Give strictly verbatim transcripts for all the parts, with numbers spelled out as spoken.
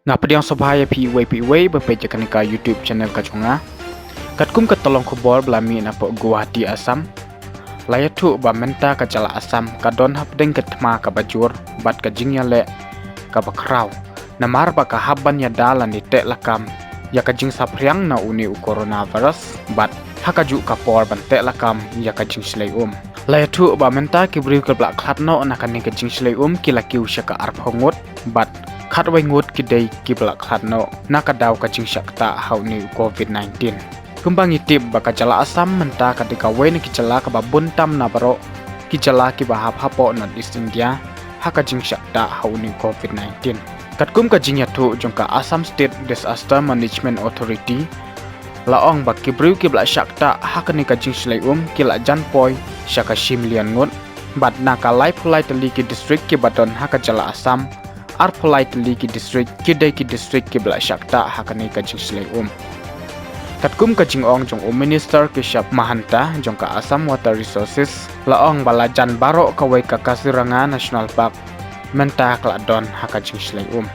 Nga pdiang sngewbha ïa phi iwei pa iwei ba peit ïa kane ka YouTube channel ka jong nga. Katkum ka tyllong khubor ba la mih napoh Guwahati, Assam, la ïathuh ba mynta ka jylla Assam ka don hapdeng ka thma kaba jur bad ka jingïaleh kaba khraw, namar ba ka hap ban ïada lane teh lakam ïa ka jingsaphriang na une u coronavirus bad ha kajuh ka por ban teh lakam ïa ka jingshlei um. La ïathuh ba mynta ki briew kiba la khlad noh na kane ka jingshlei um ki la kiew sha ka arphew ngut bad khatwei ngut ki dei kiba la khlad noh na ka daw ka jingshah ktah ha une u COVID nineteen. Kumba ngi tip ba ka jylla Assam mynta ka dei kawei na ki jylla kaba bun tam na baroh ki jylla kiba hap hapoh North East India ha ka jingshah ktah ha une u COVID nineteen. Katkum ka jingïathuh jong ka Assam State Disaster Management Authority, la ong ba ki briew kiba la shah ktah ha kane ka jingshlei um ki la jan poi sha ka shi million ngut bad na ka laiphew lai tylli ki district kiba don ha ka jylla Assam, arphew lai tylli ki district ki dei ki district kiba la shah ktah ha kane ka jingshlei um. Katkum ka jingong jong u Minister Keshab Mahanta jong ka Assam Water Resources, la ong ba la jan baroh kawei ka Kaziranga National Park mynta ka la don ha ka jingshlei um.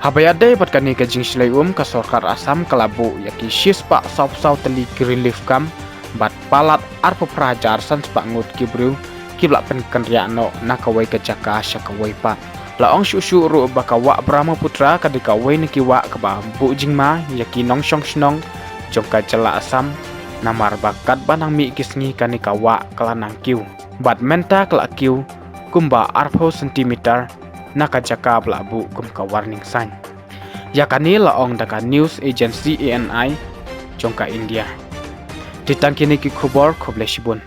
Haba ïadei bad kane ka jingshlei um, ka sorkar Assam ka la buh ïa ki shispah sawphew saw tylli ki relief camp bad palat arphew phra hajar san spah ngut ki briew kiba la pynkynriah noh na kawei ka jaka sha kawei pat. La ong shuh shuh ruh ba ka wah Brahmaputra ka dei kawei na ki wah kaba buh jingma ïa ki nongshong shnong jong ka jylla Assam, namar ba katba nang mih ki sngi kane ka wah ka la nang kiew bad mynta ka la kiew kumba arphew centimeter na ka jaka ba la buh kum ka warning sign. Ïa kane la ong da ka news agency A N I jong ka India. Te tang kine ki khubor, khublei shibun.